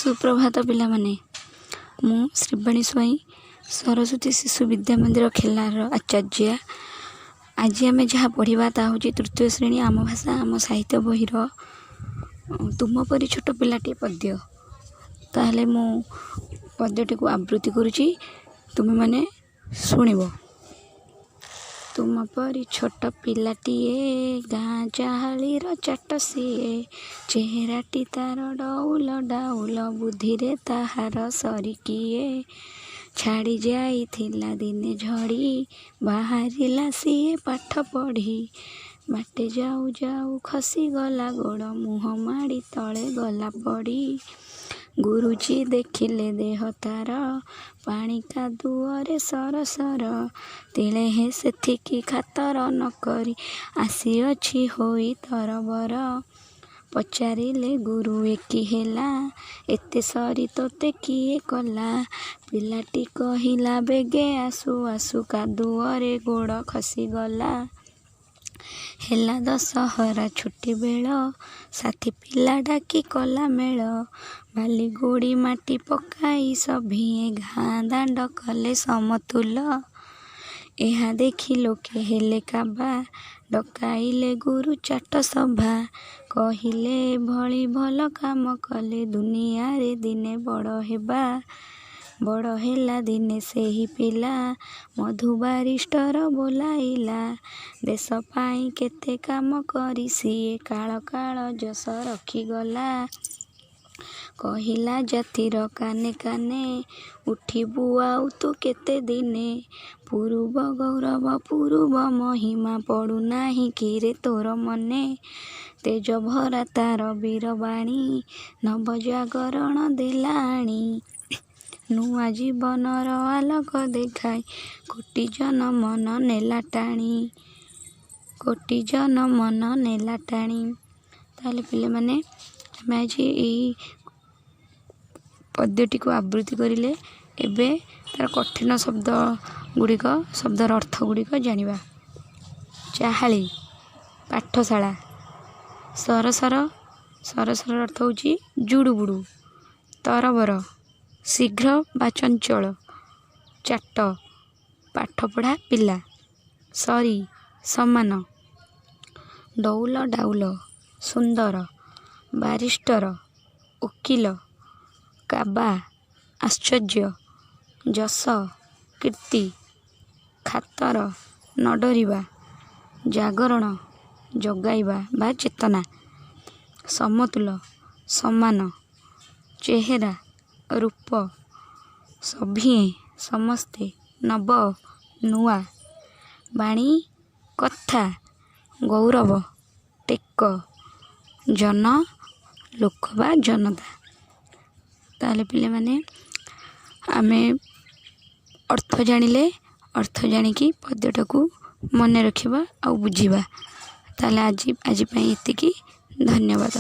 ସୁପ୍ରଭାତ ପିଲାମାନେ। ମୁଁ ଶ୍ରୀବାଣୀ ସ୍ୱାଇଁ, ସରସ୍ୱତୀ ଶିଶୁ ବିଦ୍ୟା ମନ୍ଦିର ଖେଲାର ଆଚାର୍ଯ୍ୟା। ଆଜି ଆମେ ଯାହା ପଢ଼ିବା ତାହା ହେଉଛି ତୃତୀୟ ଶ୍ରେଣୀ ଆମ ଭାଷା ଆମ ସାହିତ୍ୟ ବହିର ତୁମ ପରି ଛୋଟ ପିଲାଟିଏ ପଦ୍ୟ। ତାହେଲେ ମୁଁ ପଦ୍ୟଟିକୁ ଆବୃତ୍ତି କରୁଛି, ତୁମେମାନେ ଶୁଣିବ। ତୁମ ପରି ଛୋଟ ପିଲାଟିଏ, ଗାଁ ଚାହାଳିର ଚାଟ ସିଏ। ଚେହେରାଟି ତାର ଡଉଲ ଡାଉଲ, ବୁଦ୍ଧିରେ ତାହାର ସରି କିଏ। ଛାଡ଼ି ଯାଇଥିଲା ଦିନେ ଝଡ଼ି, ବାହାରିଲା ସିଏ ପାଠ ପଢ଼ି। ବାଟେ ଯାଉ ଯାଉ ଖସିଗଲା ଗୋଡ଼, ମୁହଁ ମାଡ଼ି ତଳେ ଗଲା ପଡ଼ି। ଗୁରୁଜୀ ଦେଖିଲେ ଦେହ ତାର, ପାଣି କାଦୁଅରେ ସରସର। ତିଳେ ହେଁ ସେଥିକି ଖାତର ନ କରି, ଆସିଅଛି ହୋଇ ତରବର। ପଚାରିଲେ ଗୁରୁ ଏ କି ହେଲା, ଏତେ ସରି ତୋତେ କିଏ କଲା? ପିଲାଟି କହିଲା ବେଗେ ଆସୁ ଆସୁ, କାଦୁଅରେ ଗୋଡ଼ ଖସିଗଲା। ହେଲା ଦଶହରା ଛୁଟି ବେଳ, ସାଥୀ ପିଲା ଡାକି କଲା ମେଳ। ବାଲି ଗୋଡ଼ି ମାଟି ପକାଇ ସଭିଏଁ, ଗାଁ ଦାଣ୍ଡ କଲେ ସମତୁଲ। ଏହା ଦେଖି ଲୋକେ ହେଲେ କାବା, ଡକାଇଲେ ଗୁରୁ ଚାଟ ସଭା। କହିଲେ ଏଭଳି ଭଲ କାମ କଲେ, ଦୁନିଆରେ ଦିନେ ବଡ଼ ହେବା। ବଡ଼ ହେଲା ଦିନେ ସେହି ପିଲା, ମଧୁ ବାରିଷ୍ଟର ବୋଲାଇଲା। ଦେଶ ପାଇଁ କେତେ କାମ କରି ସିଏ, କାଳ କାଳ ଯଶ ରଖିଗଲା। କହିଲା ଜାତିର କାନେ କାନେ, ଉଠିବୁ ଆଉ ତୁ କେତେ ଦିନେ? ପୂରୁବ ଗୌରବ ପୂରୁବ ମହିମା, ପଡ଼ୁନାହିଁ କିରେ ତୋର ମନେ? ତେଜ ଭରା ତାର ବୀରବାଣୀ, ନବ ଜାଗରଣ ଦେଲା ଆଣି। ନୂଆ ଜୀବନର ଆଲୋକ ଦେଖାଇ, କୋଟି ଜନ ମନ ନେଲା ଟାଣି। କୋଟି ଜନ ମନ ନେଲା ଟାଣି। ତାହେଲେ ପିଲାମାନେ, ଆମେ ଆଜି ଏଇ ପଦ୍ୟଟିକୁ ଆବୃତ୍ତି କରିଲେ। ଏବେ ତାର କଠିନ ଶବ୍ଦ ଗୁଡ଼ିକ, ଶବ୍ଦର ଅର୍ଥ ଗୁଡ଼ିକ ଜାଣିବା। ଚାହାଳି, ପାଠଶାଳା। ସରସର, ସରସରର ଅର୍ଥ ହେଉଛି ଜୁଡ଼ୁବୁଡ଼ୁ। ତରବର, ଶୀଘ୍ର ବା ଚଞ୍ଚଳ। ଚାଟ, ପାଠପଢ଼ା ପିଲା। ସରି, ସମାନ। ଡଉଲ ଡାଉଲ, ସୁନ୍ଦର। ବାରିଷ୍ଟର, ଓକିଲ। କାବା, ଆଶ୍ଚର୍ଯ୍ୟ। ଯଶ, କୀର୍ତ୍ତି। ଖାତର, ନ ଡରିବା। ଜାଗରଣ, ଜଗାଇବା ବା ଚେତନା। ସମତୁଲ, ସମାନ। ଚେହେରା, ରୂପ। ସଭିଏଁ, ସମସ୍ତେ। ନବ, ନୂଆ। ବାଣୀ, କଥା। ଗୌରବ, ଟେକ। ଜନ, ଲୋକ ବା ଜନତା। ତାହେଲେ ପିଲାମାନେ, ଆମେ ଅର୍ଥ ଜାଣିଲେ, ଅର୍ଥ ଜାଣିକି ପଦ୍ୟଟାକୁ ମନେ ରଖିବା ଆଉ ବୁଝିବା। ତାହେଲେ ଆଜି ପାଇଁ ଏତିକି, ଧନ୍ୟବାଦ।